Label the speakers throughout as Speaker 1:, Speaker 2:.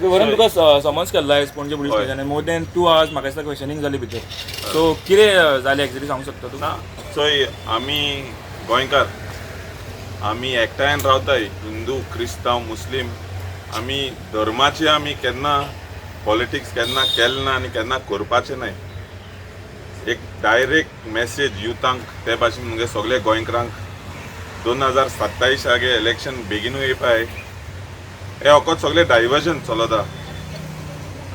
Speaker 1: वरून तुका समन्स केल्लो आयज पणजे पुलीस
Speaker 2: हय.
Speaker 1: स्टेशनार. मोर दॅन 2 आवर्स म्हाका दिसता क्वेशनिंग जाली भितर. सो कितें जालें एक्झॅक्टली सांगूंक शकता तूं?
Speaker 2: ना, चोय, आमी गोंयकार, आमी एकठांयन रावताय, हिंदू, क्रिस्तांव, मुस्लीम. आमी धर्माचे आमी केन्ना पॉलिटिक्स केन्ना केलें ना आनी केन्ना करपाचें नाय. एक डायरेक्ट मॅसेज युथांक, ते भाशेन मुगे सगळे गोंयकारांक, 2027 आगे इलेक्शन बेगिनूय येवपाय. हे फकत सगळे डायवर्जन चलता.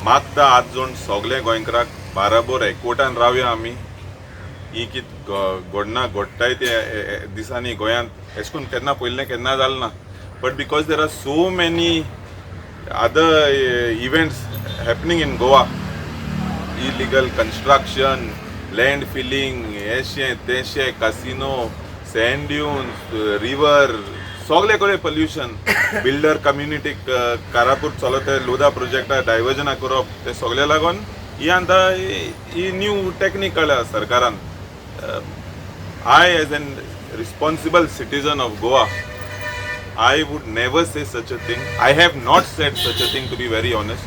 Speaker 2: मागता हात जोडून सगळे गोंयकारांक, बाराबोर एकवटान रावया आमी. ही कित घडना घडटाय ते दिसांनी गोंयांत, एश कोन केन्ना पयलें केन्ना जालें ना, but because there are so many other events happening in Goa, illegal construction, land filling, हेशें तेशें, कासिनो, सँड ड्युन्स, रिवर, सगळे कडेन पोल्युशन, बिल्डर कम्युनिटीक कारापूर चलत लोधा प्रोजेक्टा डायवर्जनां करप, ते सगळे लागून ही आतां ही न्यू टॅक्नीक काडल्या सरकारान. I, as an responsible citizen of Goa, I would never say such a thing. I have not said such a thing, to be very honest.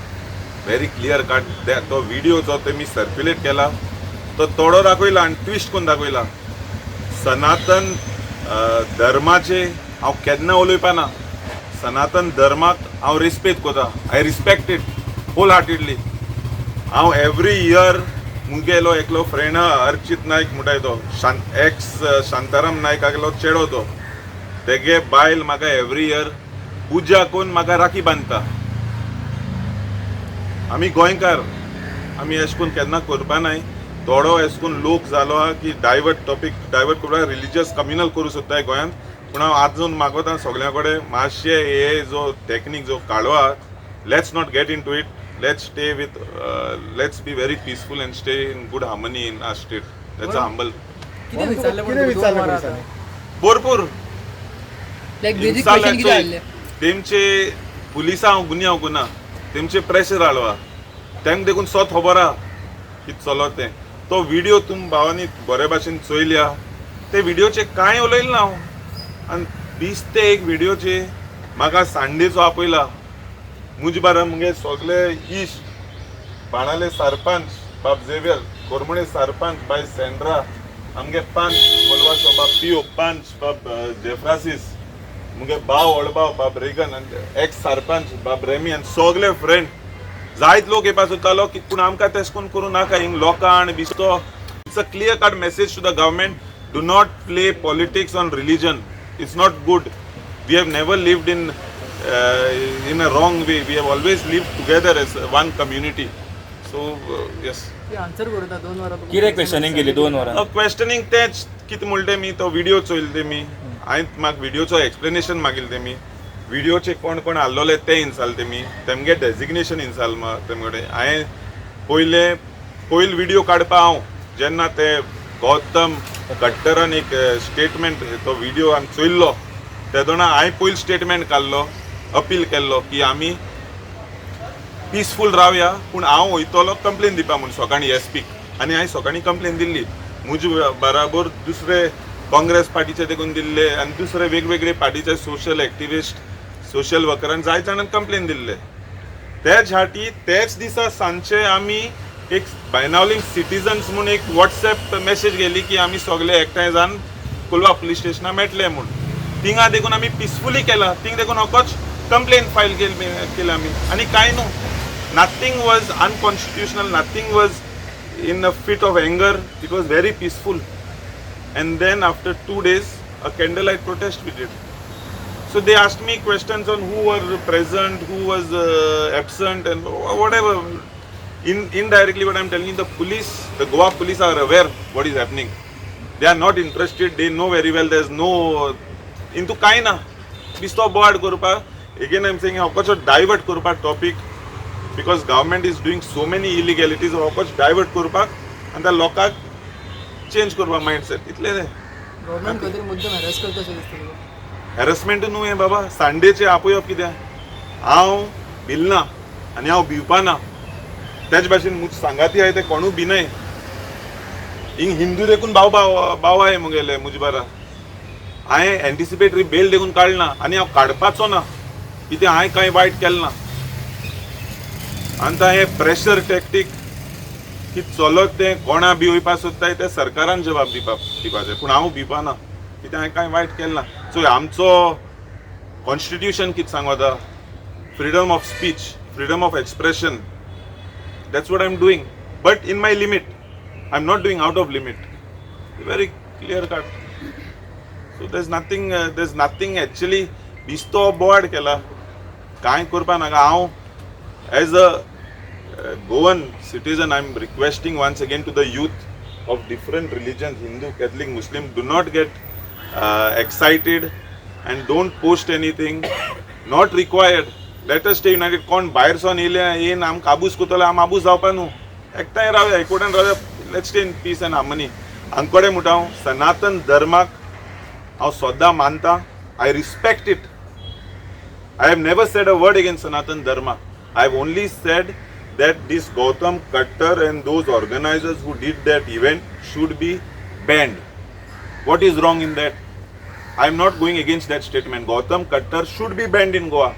Speaker 2: Very clear cut. तो video जो तेमी circulate केला, तो थोडो दाखयला आनी ट्विस्ट करून दाखयला. सनातन धर्माचे हांव केन्ना उलोवपा ना. सनातन धर्माक हांव रिस्पेक्ट करता. I respect it wholeheartedly. हांव एवरी इयर, मुगेलो एकलो फ्रेंड आहा, अर्चित नायक म्हणटाय तो, एक्स शांताराम नायकागेलो चेडो तो, तेगे बायल म्हाका एवरी इयर पुजा करून म्हाका राखी बांदता. आमी गोंयकार, आमी एश कोन केन्ना करपा नाय. थोडो एश कोन लोक जालो आहा की डायवर्ट टॉपीक, डायवर्ट करपाक रिलिजियस कम्युनल करूं सोदताय गोंयांत. पूण हांव आजून मागोता सगळ्यां कडेन, मातशें हे जो टॅक्नीक जो काडलो आहा, let's not get into it. Let's be very peaceful and stay in good harmony in our state. That's a humble
Speaker 3: कितें विचारलें?
Speaker 4: कितें विचारलें पोलिसांनी?
Speaker 2: भरपूर.
Speaker 3: लायक बेजीक क्वेश्चन कितें आसलें?
Speaker 2: तेमचे पुलिसां हांव गुन्यांव करना, तेमचे प्रेशर हाडलो आहा. तांकां देखून स्वत खबर आहा कितें चलत तें. तो व्हिडिओ तुम भावांनी बरे भाशेन चोयल्या. ते व्हिडिओचे कांय उलयलें ना हांव. आनी दिसते एक व्हिडिओचे म्हाका सांडेचो आपयला. मुजे बारा मुगे सगळे इश्ट, बाणाले सरपंच बाब झेवियर, कोरमणे सरपंच बाय सेंड्रा, आमगे पंच कोलवाचो बाब पियो, पंच बाब जेफ्रासीस, मुगे भाव व्हड भाव बाब रेगन आनी एक्स सरपंच बाब रेमी आनी सगळे फ्रेंड, जायत लोक येवपा सोदतालो की, पूण आमकां तेश कोन करूं नाका. हिंग लोकां आनी बिस्तो, it's a clear cut message to the government: do not play politics on religion. It's not good. We have never lived in a wrong way. We have always lived together as one community. So yes.
Speaker 3: Answer करता 2 वरां तुका.
Speaker 1: कितें questioning केली 2 वरां?
Speaker 2: Questioning तेच कितें म्हणटा तेमी, तो व्हिडिओ चोयले तेमी. हांवें म्हाका व्हिडिओचो एक्सप्लेनेशन मागिल्लें तेमी. व्हिडिओचे कोण कोण आहलोले ते इन्साल तेमी, तेमगे डेजिग्नेशन इन्साल तेमगे कडेन. हांवें पयले पयल व्हिडिओ काडपा हांव जेन्ना ते गौतम खट्टरान एक स्टेटमेंट, तो व्हिडिओ आमी चोयल्लो, तेदोना हांवें पयल स्टेटमेंट काडलो, अपील केल्लो की आमी पिसफूल रावया, पूण हांव वयतलो कंप्लेन दिवपा म्हूण सकाळीं एस पीक. आनी हांवें सकाळीं कंप्लेन दिल्ली. मुजे बराबर दुसरे काँग्रेस पार्टीचे देखून दिल्ले आनी दुसरे वेगवेगळे पार्टीचे सोशल एक्टिविस्ट, सोशल वर्करान, जायत जाणांक कंप्लेन दिल्ले. तेच हाटी तेच दिसा सांजचे आमी एक बायनावलीम सिटीजन्स म्हूण एक वॉट्सएप मॅसेज गेली की आमी सगळे एकठांय जावन कोलवा पुलीस स्टेशनार मेळटले म्हूण. थिंगा देखून आमी पिसफुली केला. थिंग देखून होकोच कंप्लेन फायल केली आमी आनी कांय न्हू. Nothing was unconstitutional, nothing was in a fit of anger. It was very peaceful. And then after 2 days, a candlelight protest we did. So they asked me questions on who were present, who was absent, and whatever. Indirectly, what I'm telling you, the police, the Goa police are aware what is happening. They are not interested. They know very well there's no into काय ना बिस्तो बोवाळ करपाक. Again I'm saying, होकोच divert करपाक topic, because government is doing so many illegalities, होकोच divert करपाक आनी त्या लोकांक change करपाक मायंडसेट, इतलें तें.
Speaker 3: गव्हर्नमेंट खंय तरी मुद्दम हॅरेस करता अशें दिसता तुका?
Speaker 2: हॅरसमेंट न्हू हें बाबा. सांडेचे आपोवप कित्याक? हांव भिलना आनी हांव भिवपा ना. तेच भाशेन मुज सांगाती आहाय ते कोणूय भिनाय. हिंग हिंदू देखून भाव भाव भाव आहाय मुगेले मुजे बारा. हांवें एंटिसिपेटरी बेल देखून काडना आनी हांव काडपाचो ना, कित्याक हांवें कांय वायट केलें ना. आनी आतां हें प्रेशर टॅक्टीक की चलत तें कोणा भिवपाक सोदताय तें सरकारान जबाब दिवपाचें. पूण हांव भिवपाना, कित्याक हांवें कांय वायट केलें ना. सो आमचो कॉन्स्टिट्यूशन कितें सांगता? Freedom of speech, freedom of expression. That's what I am doing, but in my limit. I am not doing out of limit. Very clear cut. So there's nothing actually. बेश्टो बोवाळ केला, कांय करपा नाका. हांव as a Goan citizen, I am requesting once again to the youth of different religions, Hindu, Catholic, Muslim, do not get excited and don't post anything not required. Let us stay united. कोण भायर सावन येयले येवन आमकां आबूज करतले, आम आबूज जावपा न्हू. एकठांय रावया, एकवटान रावया. Let's stay in peace and harmony. हांकडे म्हणटा, हांव सनातन धर्माक हांव सदां मानता. I respect it. I have never said a word against Sanatan Dharma. I have only said that this Gautam Kattar and those organizers who did that event should be banned. What is wrong in that? I am not going against that statement. Gautam Kattar should be banned in Goa.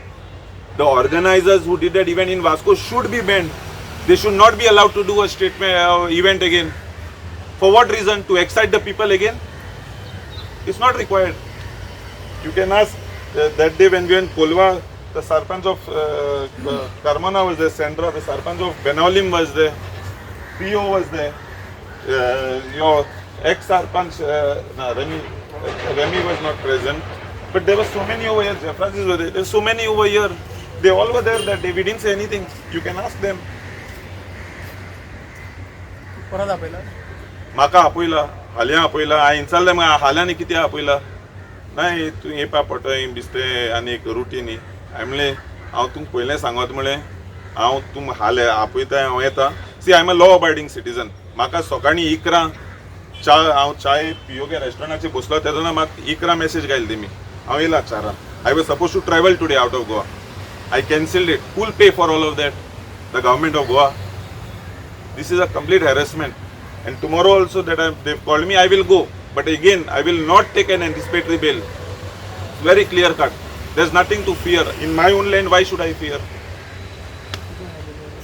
Speaker 2: The organizers who did that event in Vasco should be banned. They should not be allowed to do a statement event again. For what reason? To excite the people again? It's not required. You can ask that day when we were in Kolwa, the Sarpanch of Carmona was there, Sandra, the Sarpanch of Benaulim was there, PO was there, your ex-Sarpanch, no, Remy was not present. But there were so many over here, Jeff Francis were there, there were so many over here. They all were there that day. We didn't say anything. You can ask them.
Speaker 3: परत आपयला?
Speaker 2: म्हाका आपयला, हाल्यां आपयला. हांवें विचारलें, म्हाका हाल्यां न्ही कित्याक आपयला? नाही, तूं येवपा पडटलें बेश्टें आनी एक रुटीन. हांवें म्हणलें, हांव तुमकां पयलें सांगत म्हणलें, हांव तुम हाले आपयता, हांव येता. See, I am a law abiding citizen. म्हाका सकाळीं 11 च्या हांव चाय पियोके रेस्टॉरंटाचेर बसलो तेन्ना म्हाका 11 मॅसेज घायले तेमी. हांव येयला 4. I was suppose to travel today out of Goa. I cancelled it. Who'll pay for all of that? The government of Goa? This is a complete harassment. And tomorrow also that they've called me, I will go. But again, I will not take an anticipatory bail. It's very clear cut. There's nothing to fear. In my own land, why should I fear?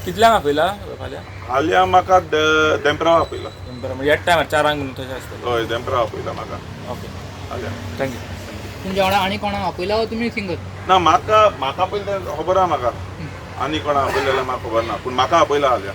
Speaker 1: कितल्यांक आपयला फाल्यां?
Speaker 2: हाल्या म्हाका देंपराव आपयला.
Speaker 1: बरं, म्हणजे ह्याच टायमार 4 न्हू, तशें आसतलें.
Speaker 2: हय, देंपराव आपयला म्हाका.
Speaker 1: ओके.
Speaker 2: हाल्या.
Speaker 1: Thank you.
Speaker 4: तुमच्या वांगडा आनी कोणाक आपयला वो तुमी सिंगल?
Speaker 2: ना, म्हाका आपयला खबर आहा म्हाका. आनी कोणा आपयलें जाल्यार म्हाका खबर ना, पूण म्हाका आपयला हाल्या.